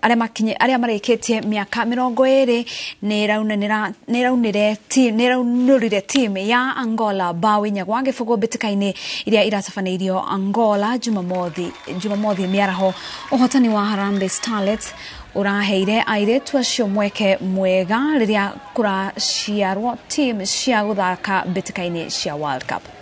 Arĩa marĩkĩtie mĩaka 20 nĩ ĩraunĩrire team ya Angola bao 4-0 mbĩtĩka-inĩ iria iratabanĩirio Angola Jumamothi mĩaraho. Ũhotani wa Harambee Starlets ũraheire airĩtu acio mweke mwega rĩrĩa kũraciarwo team cia gũthaka mbĩtĩka-inĩ cia World Cup.